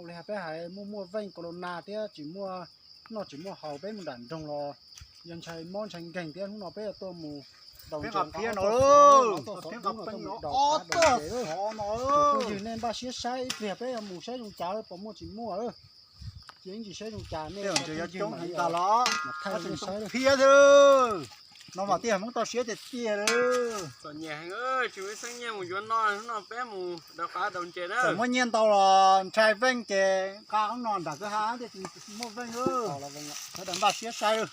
Li hais peb hais muaj muaj veej corona thiab tsis muaj noj tsis muaj haus, peb mus nram nroog los yog ntshai mob ntshai nkeeg thiab. Hnub no peb yuav tuaj mus daus ntses, peb mus daus ntses. Phooj ywg, nej npaj siab saib ib pliag peb yuav mus saib zoo cas puas muaj tsis muaj. Ces ib ntsis saib zoo cas nej thaij saib. No mas tij Hmoob tau siab tiag tiag li. Txom nyem heev, tsis muaj xeeb nyiaj mus yuav noj, hnub no peb mus daus qav daus ntses na. Txawm muaj nyiaj ntau los ntshai veej ces nqa ub no nram kwj ha thiaj tsis muaj veej. Sawv daws npaj siab saib.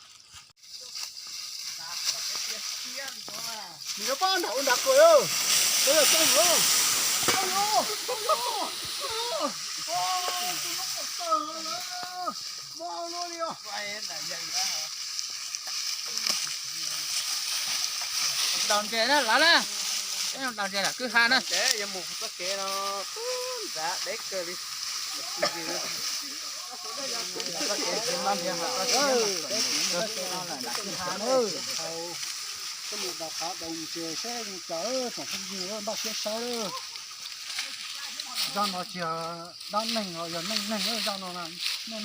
Nws yuav pab nram ua nram kawg. Daus ntses na lawv na, peb daus ntses nram kwj ha na. Yuav mus txoj kev no ntxav deb kawg li. Peb mus daus qav daus ntses saib zoo cas, tsoom phooj ywg npaj siab saib. Zaj no tsis yog dab neeg los yog neej neeg, zaj no neej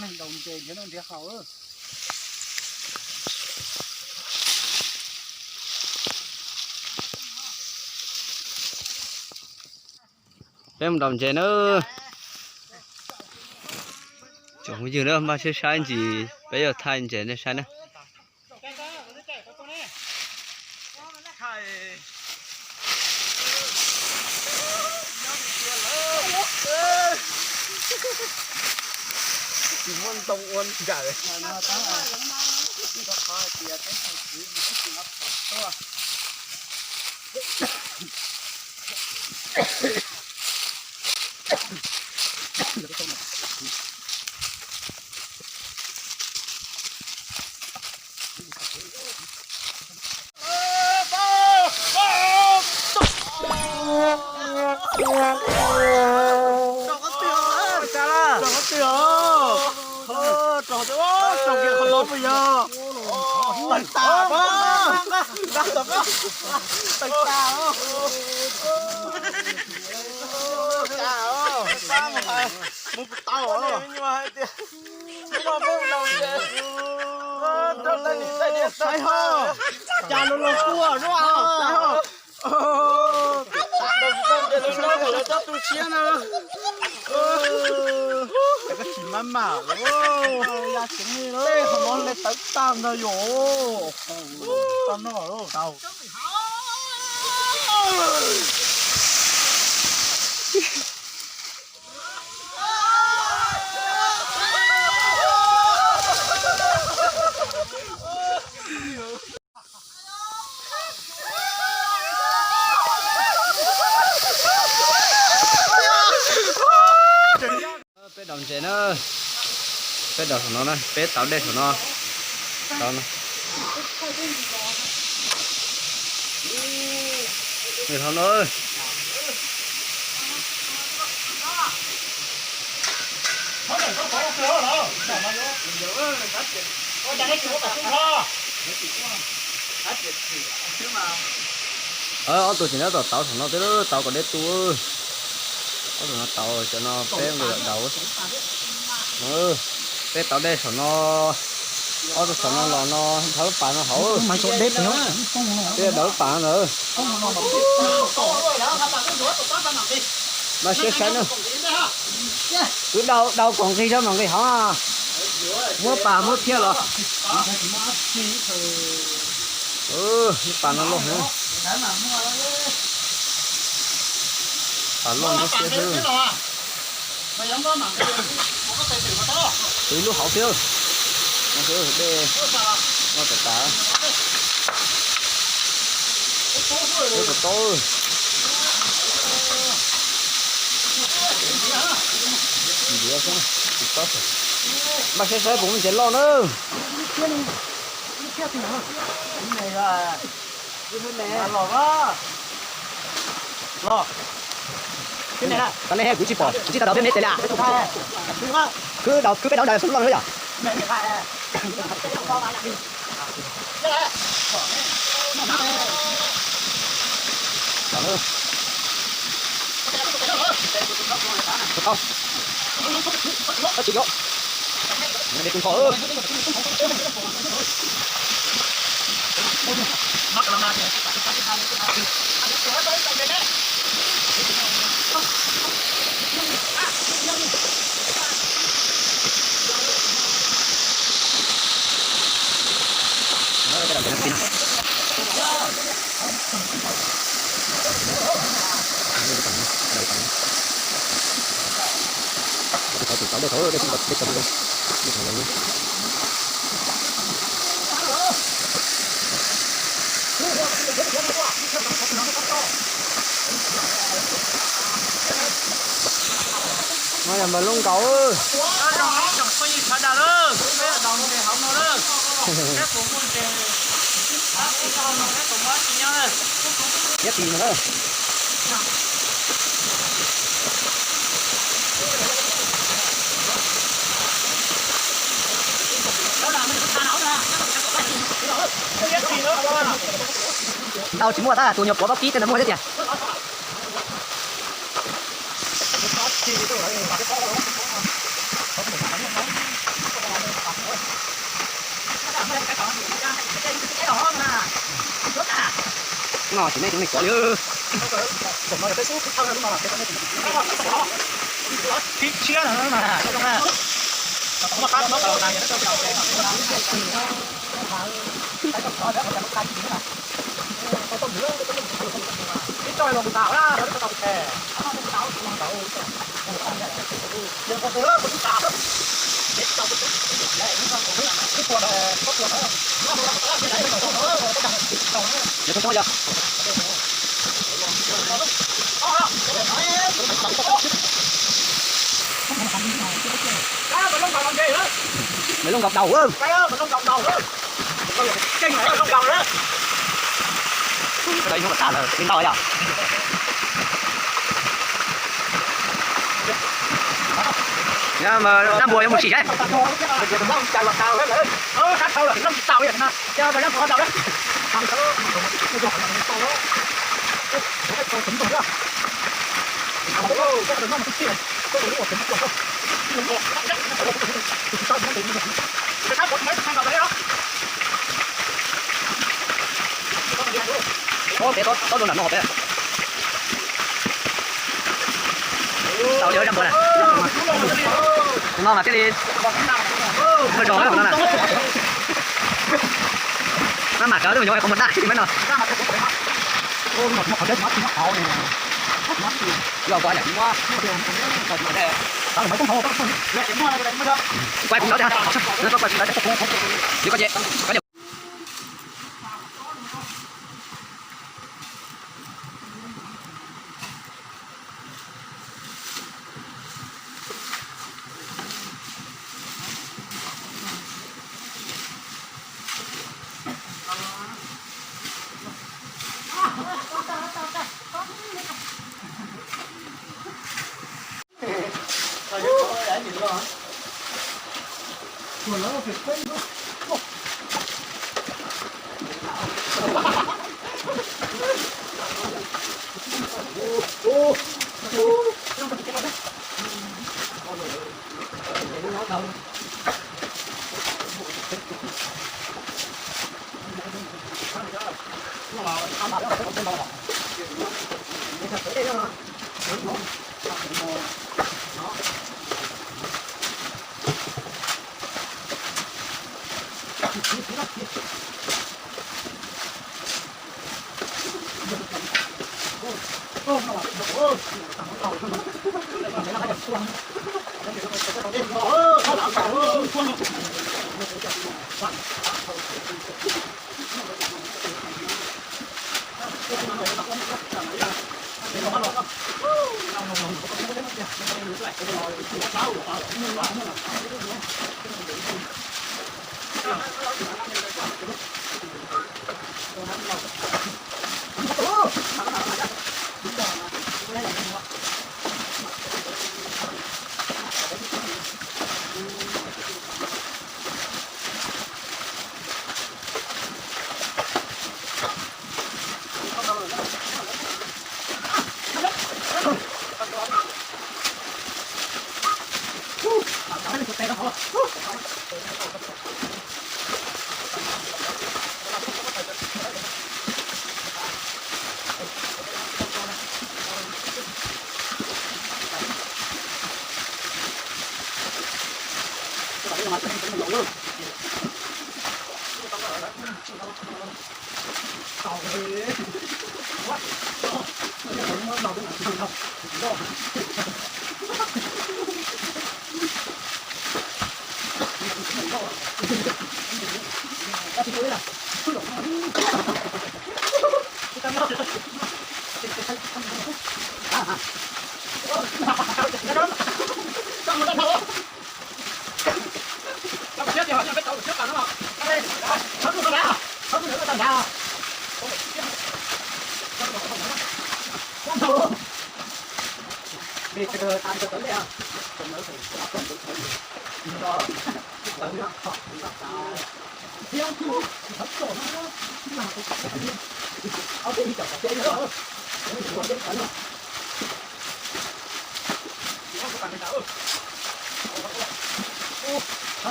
neeg daus ntses nrhiav noj nrhiav haus. Peb mus daus ntses na. Tsoom phooj ywg na, npaj siab saib ntsis peb yuav thaij ntses nej saib na. Tsis muaj ntoo ua nkawm. Rau qhov twg os? Rau qhov twg os? Rau kiag qhov no puas yog? Tawg tas, tawg tas, tawg tas. Mus tau. Saib ho, cas lus lus kua zuaj ho. Lawv cov tu siab na. Koj tsis maj mam, tej qhov no hle tawv tag ntag yom. Tau noj tau. Peb daus ntses na, peb daus saum no na, peb tauv dej saum no. Tauv no. Nws hov no. Ob tug tseem nyob tom tauv saum no thiab, tauv kom dej tu. Ob tug no tauv, cov no peb nqis daus. Peb tauv dej saum no, ob tug saum no los no, nrhab lub pas no hauv. Peb daus lub pas no ntag. Npaj siab saib na. Wb daus, daus kom nqig zog mam nqis hauv. Muab pas muab phiaj los. Lub pas no loj heev. Pas loj ntxhov siab xwb. Tus ib lub hauv thiab. Dej loj tas tas. Dej puas tau. Npaj siab saib puas muaj ntses loj na. Los. Tau nej, kuv tsis pom, kuv tsis tau daus peb mev tes li. Khwb daus, khwb peb daus daus xub loj na yom. Tau. Tab sis yog de tus nrho. No yog npawg Looj nkaus. Tsoom phooj ywg sawv daws, peb los nce hauv no lawm, peb puas muaj ntses, peb puas muaj dab tsi nyob. Thiab tsis no. Ntau tsis muaj tab, tus nyuag puav pob kib tej ntawd muaj thiab tiag. No tsis nej cov neeg kov li. Thib tshiab no mas. Mày lông gọc đầu á. Tao ib hnub mà tao là tao tao yog. Mà dab npua yog mus sim seb. Ov, peb tob rau nram no peb. Tau li zaj npua na. No mas thiaj li ua zoo na no na. Maj mam kawv tuaj, yuav qhov muag daj thiaj li mab no. Yog ko. Kuv kuv tau, kuv tau. Yuav ko ces, ko ces.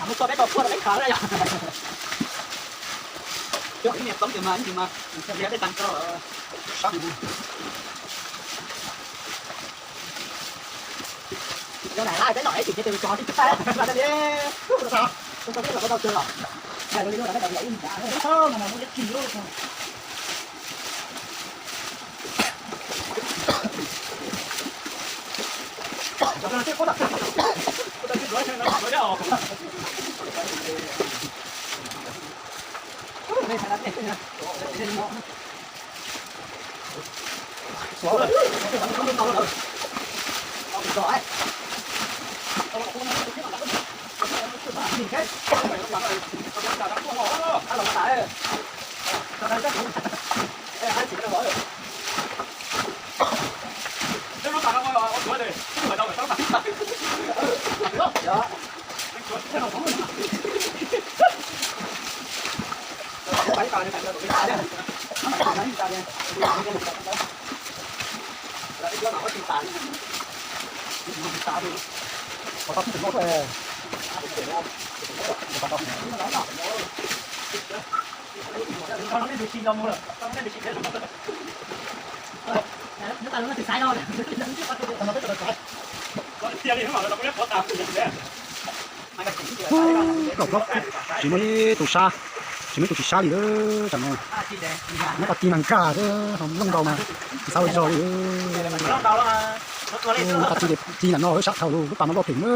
Mus txog peb tau puag rau peb khav na yog. Cov ib niag txoov ces mas ib ntsis mas nws thiaj li dej tag nrho. Cov daim laj peb nom ib chim ces tus cog tib tag li, tus tau tib los tau tw los. Kaum plaub, tsis muaj ib tug sab, tsis muaj ib tug tsis sab li lawm tsam no. Nyob tau ti nees nkag xwb, ho nplooj ntau mas tsis xav ua zog li. Tag kis ces ti ntawm no sab dhau lub pas no loj phem na.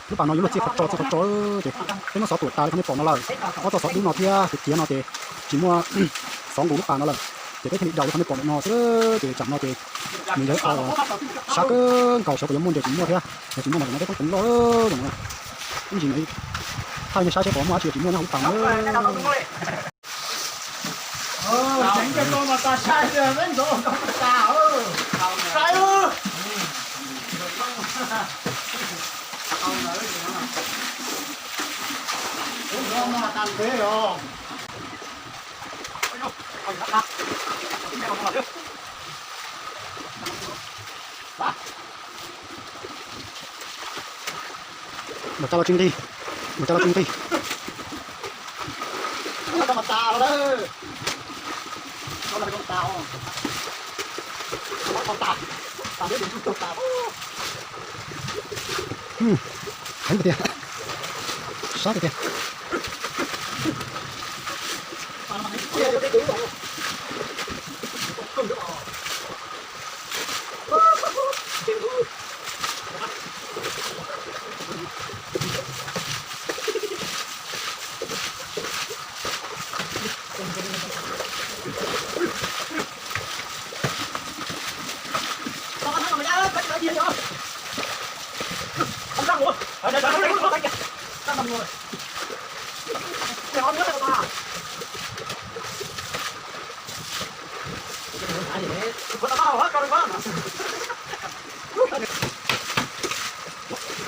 Lub pas no yuav luag txij qhov tso txij qhov tso ces peb muab xov tuam tas li qhov nej pom no lawm. Ob txoj xov dub no thiab tiav tiav no ces tsis muaj xov nqus lub pas no lawm. Ces peb thiaj li daus li qhov nej pom ntawm no xwb ces tsam no ces nws yog ib qho sab kawg nkaus, xyov puas yuav muaj ntsej tsis muaj thiab, yog tsis muaj mas zaum no peb poob poov loj zaum no. Ib ntsis no thaj nej saib seb puas muaj dab tsi tsis muaj nyob hauv lub pas no. Mus tsa los tsis nqig, mus tsa los tsis nqig. Heev tiag tiag, sab tiag tiag.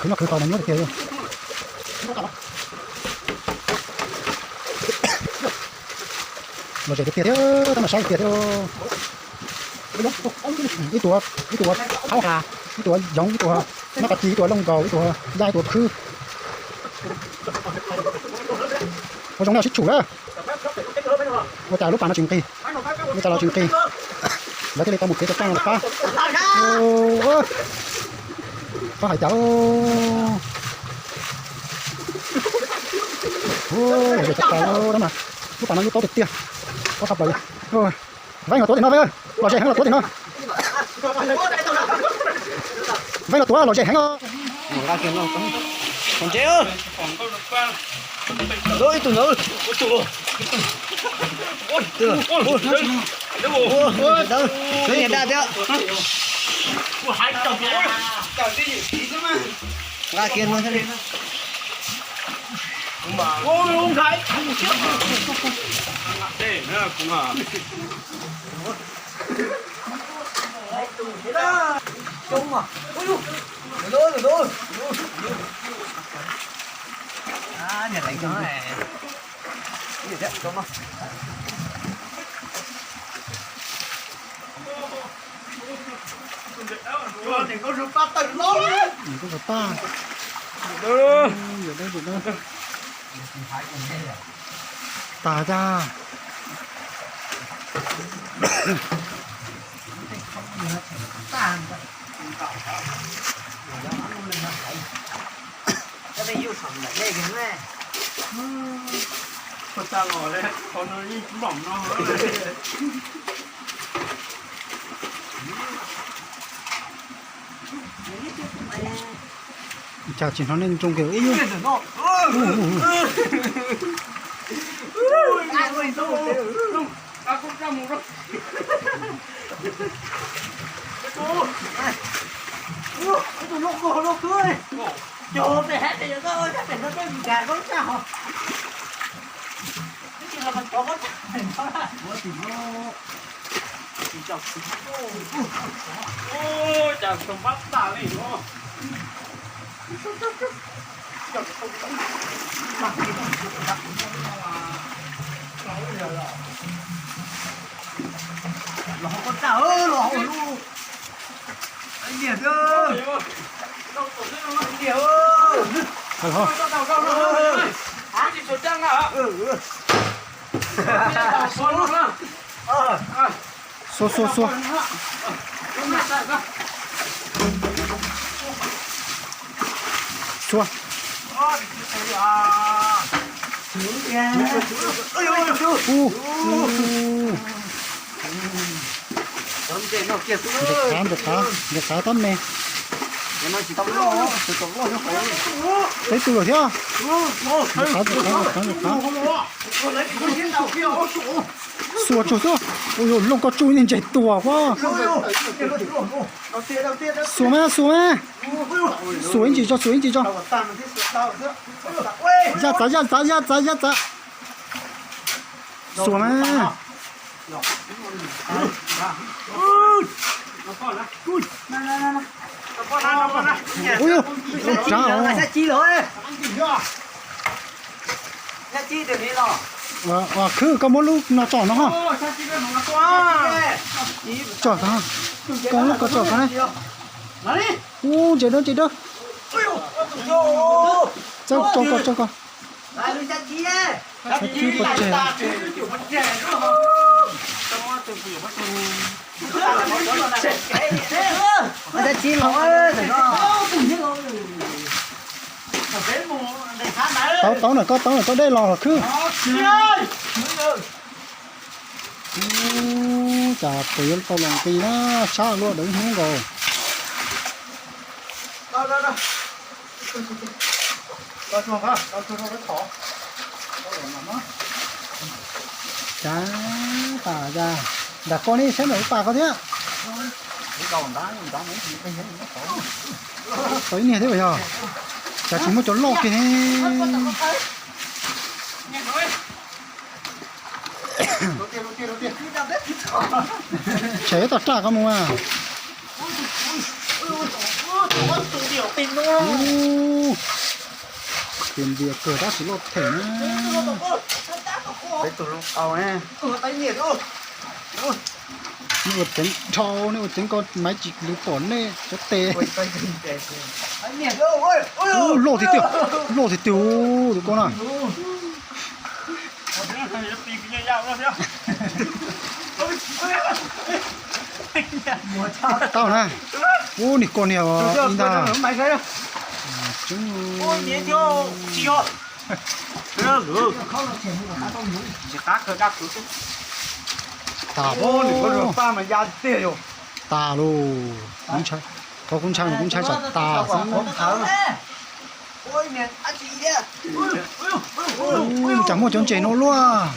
Khwv no khwv tau mas nyuaj tiag tiag. Lom zem tiag tiag thiab, tab mas saib tiag thiab. Ib tug, ib tug ua thaub has, ib tug ua yoov, ib tug ua nab qa ci, ib tug ua looj nkaus, ib tug ua yaj, ib tug ua khwb. Ua zoo no sib tshum lawm. Ua cas lub pas no tsis nqig, ua cas los tsis nqig. Lawv thiaj li tau mus kev tau caj los pab. Pab hais cas. Lom zem tshaj plaws tab mas, lub pas no yus taub tiag tiag. Taub tshaj plaws li. Veej los tuav tim no, lom zem heev los tuav tim no. Veej los tuav lom zem heev os. Ntse, ib tug ntawd. Ntawd, ntawd niag daj thiab. Nqa kiag no thiab li. Koj tag. Tag tag. Cas tsis hnov nej nroo kiag ib yam. Cas tau pab tas li no. Los hauv koj tag, los hauv lub. Niam, niam. Xua, xua, xua. Xua. Ub, ub. Ntes qab, ntes qab, ntes qab tab me. Peb tug lawm thiab. Ntes qab, ntes qab, ntes qab, ntes qab. Xuas tsuag xwb. Ua yog looj koj tsuj ib ntses tuag pab. Xuas mas, xuas mas. Xuas ib ntsis tso, xuas ib ntsis tso. Yaj txav, yaj txav, yaj txav, yaj txav. Xuas mas. Ua, ua tsav os. Khwb, koj muab lub no tso no ho. Tso, koj lub koj tso ko na. Ub, ntses dawb, ntses dawb. Tso ko, tso ko. Xyab txib pov tseg. Tau, tau na koj, tau na koj dej los los khwb. Ub, cas puas yuav tau los nqi na, sab luaj dawb hnub nkaus. Cas tas cas, nram koj ne, saib ntawm lub pas koj thiab. Tau ib niag thiab yog, cas tsis muaj cov loj kiag ne. Tshem ib tog raj koj mus mas. Tias ntias kawg tab sis loj them na. Nej ua tseev dhau, nej ua tseev ko maiv tsis lwv pom nej cov tes. Loj tiag tiag, loj tiag tiag tus ko na. Tau na. Ub, niag ko niag ib ntag. Tas, tas lus. Qhov kuv ntshai mas kuv ntshai tsam tas xwb. Cas muaj cov ntses no luaj.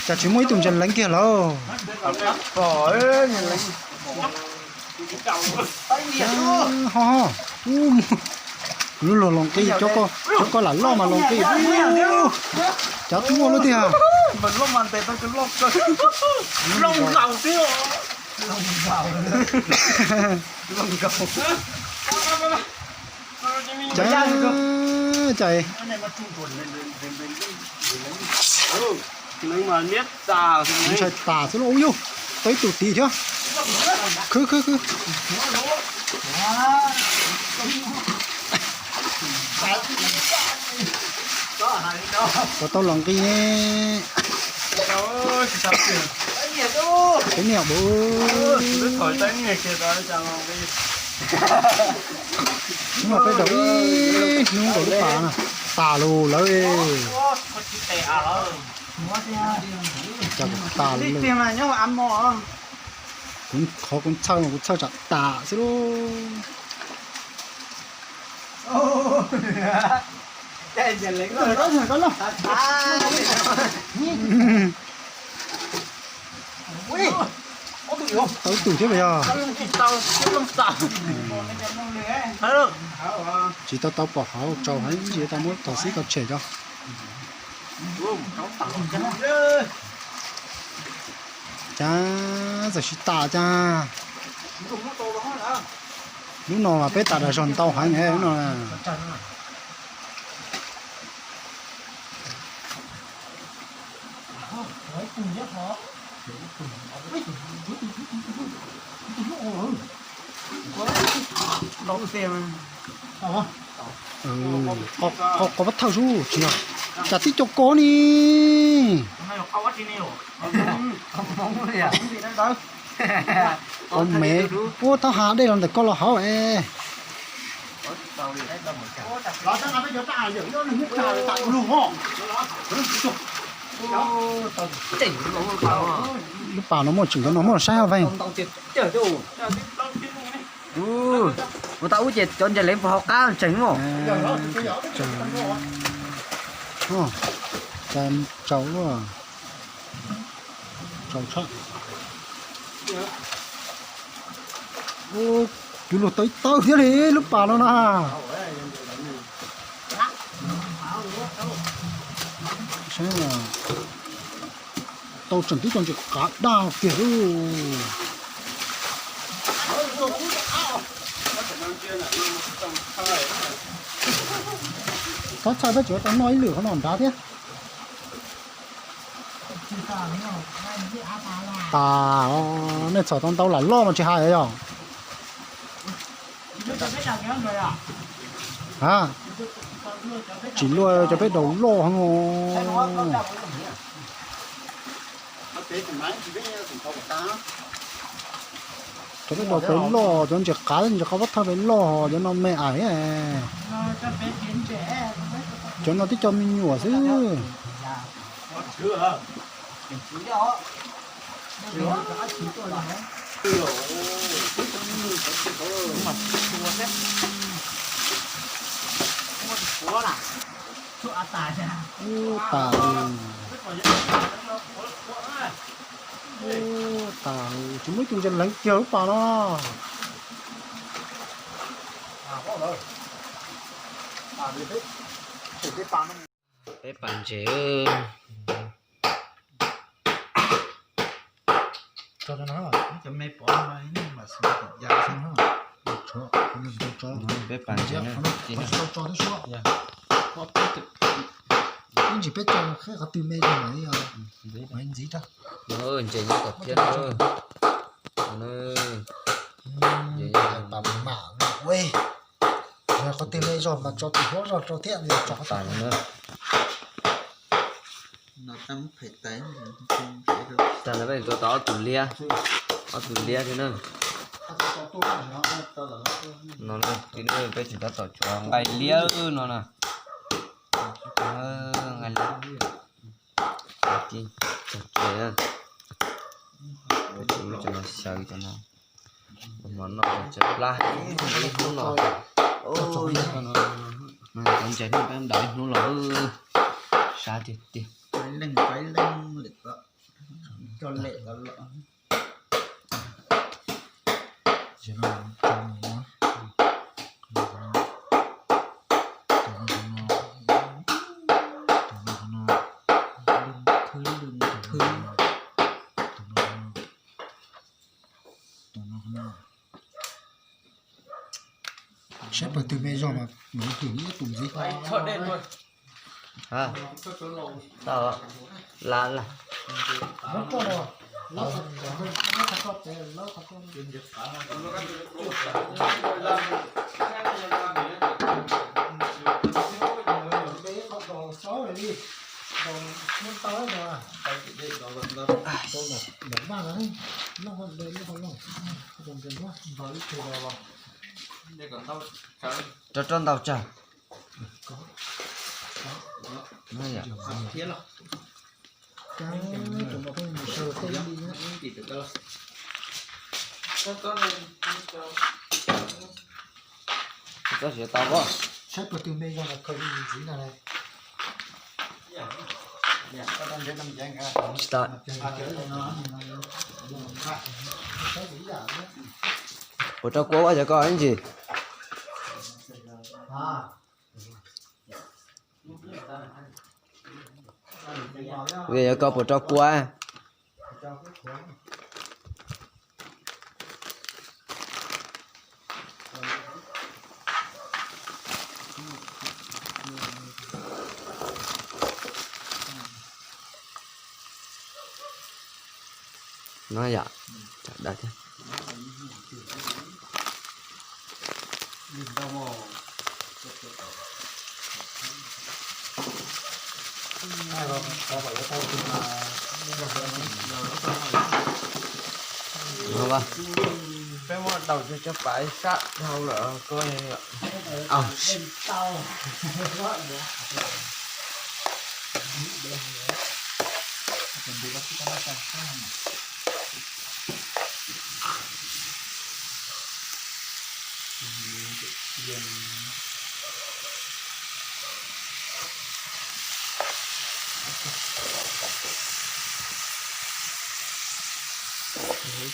Cas tsis muaj ib tug ntses leev kiag lawm. Ho, ho. Ub, lub luag los nqi, cov ko lam loj mas los nqi. Ub, cas muaj lub tiag. Cas, cas ntshai tas xwb lauj. Ub yug, tau ib tug tid thiab. Khwv khwv khwv. Puas tau los nqi ne? Peb niam bu. Hnub no peb daus ib hnub nkaus lub pas na, tas lus lawm. Cas tas lus. Kuv, qhov kuv txhawj mas kuv txhawj tsam tas xwb lauj. Tau ib tug thiab puas yog? Tsis tau tau pom hauv, tsaus heev, ib ntsis tau muab tog xib tau tshem tso. Cas txawm tsis tas cas. Lub no mas peb tas dag zog ntau heev lub no. Qhov, qhov pab thawj sub tsis yog, cas tib co ko ni. Qhov mev, ua tab has dej los ntawm koj los hauv es. Lub pas no muaj tseem cov no muaj saib hauv veeg. Ua tau ub ces cov ntses leev puas hauv qab tseem mog. Tsaus luaj, tsaus tshaj. Ub, cuv luag tau ib tawb thiab li lub pas no na. Tau tseem tib co ntses qav daj kiag lub. Tab txhawj peb tseem tau noj ib lwm qhov no nrad thiab. Tas, nej txhom tau ntau lam loj mas tsis hais yog. A, tsis luaj cov peb daus loj heev. Cov peb daus pem loj, cov ntses qav ntses qav pab thawj pem loj, cov no me ais. Cov no tib co me nyuam xwb. Ub, tas li. Ub, tas li, tsis muaj ib tug ntses leev kiag lub pas no. Peb pas ntses. Peb pas ntses na. Ib ntsis peb tso qheb qhov twg me rau mas ntxiv rau. Ntses nyob tom thiab. Ntses nyob tom mam ua. Qhov twg me zog mas tso tus huab zog rau thiab, tso qhov tas no. Tag no peb tuav tau ob tug liab, ob tug liab thiab na. No peb tsis tab tom tsuav nqaij liab no na. Nqaij liab. Cov no xyaw cov no. Hmo no cov plab ib hnub los. Cov ntses no peb ntaus ib hnub los sab tiag tiag. Saib pawg twg me zog mas mus twg ib tus ntxiv. La la. Rau rau ntau tsawg. Txoj siav tau pob. Tsis tau. Puas rau kua ua cov ko ib ntsis? Vim yog ko puas rau kua? No yom, da thiab. Peb muab daus cov pais sab dhau lawm ko.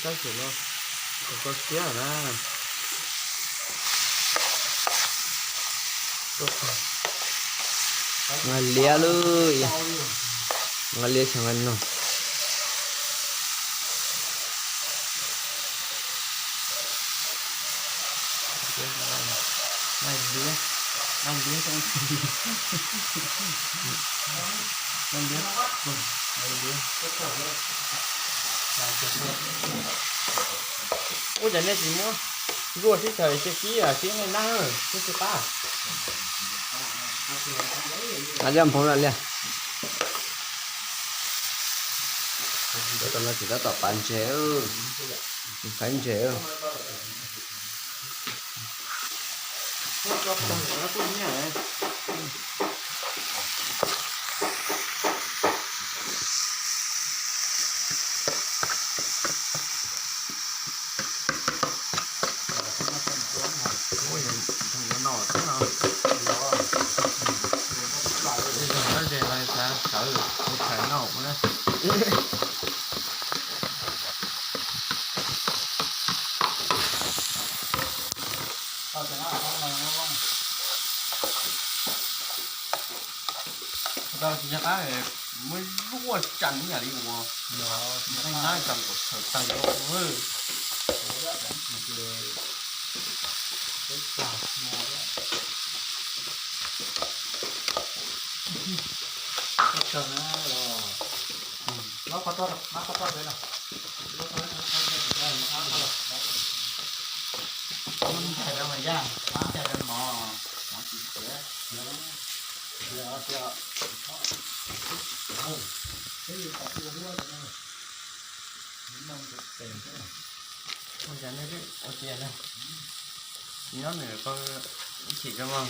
Tab sis no, ko siab na. Nqa liab lub, nqa liab xyov nqa no. Ua cas nej tsis muab zuaj sib txawm cia kib sib nqaij nab, twb tsis qab. Coj nphoo lawm liag. Cov no tsis tab tom pav ntses, faib ntses. Tau tsis nco qab muab zuaj tsees ib yam li uas nab tsees kom txhaws tawg. Ntshai rau mas yaj, ntshai rau mov, mov tsis siav. Ua cas nej ua tias ne? Nyob nws ko ib chim rau mog.